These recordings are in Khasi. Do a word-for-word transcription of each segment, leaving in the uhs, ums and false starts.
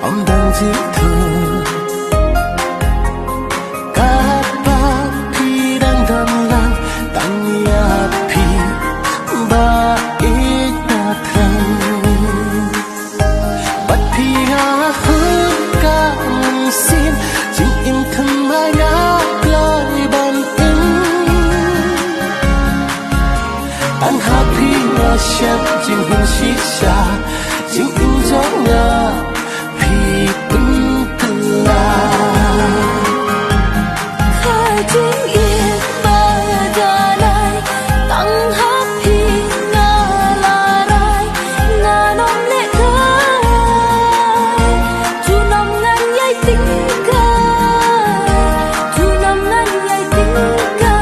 Ym don jingthoh. Katba phi dang don lang, tang ïa phi ba ïeit ta thrang. Bad phi nga hun ka mynsiem, jingim thymmai nga kloi ban im. Tang ha phi nga shep jinghun shisha, jingim jong nga phi pynkylla. Ka jingim ba da lai, tang ha phi nga la rai, ngan ym leh kai. Junom ngan ïai ting kai, junom ngan ïai ting kai.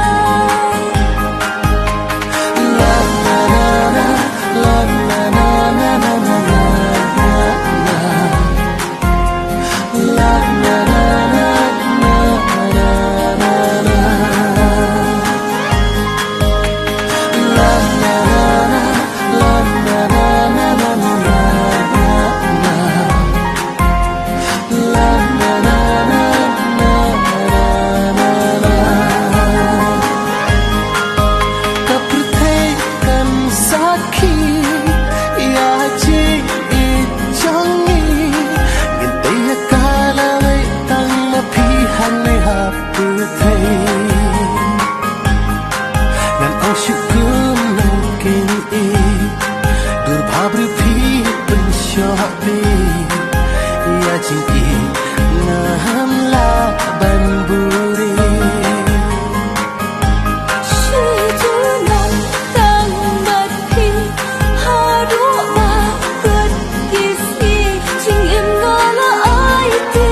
Ka pyrthei kan sakhi ïa jingïeit jong ngi. Ngin tei ïa ka lawei tang ma phi hangne ha pyrthei. Ngan ong shuh kumno kein i dur bha briew phi pynshoh phi ïa jingïeit ngam lah ban buhrieh. Shi junom tang bad phi haduh ba kut ki sngi, jingim nga la aiti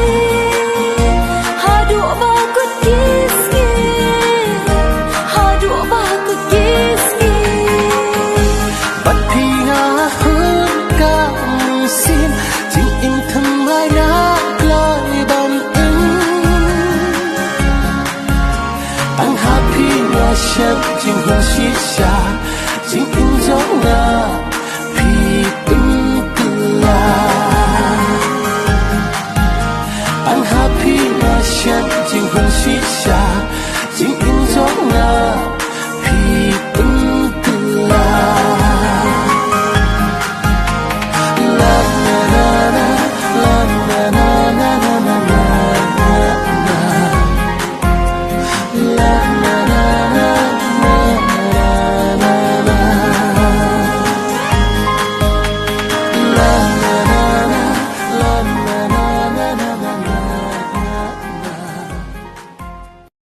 haduh ba kut ki sngi, haduh ba kut ki sngi. Bad phi nga hun ka mynsiem, jingim thymmai nga kloi ban im. Tang ha phi nga shep jinghun shisha, jingim jong nga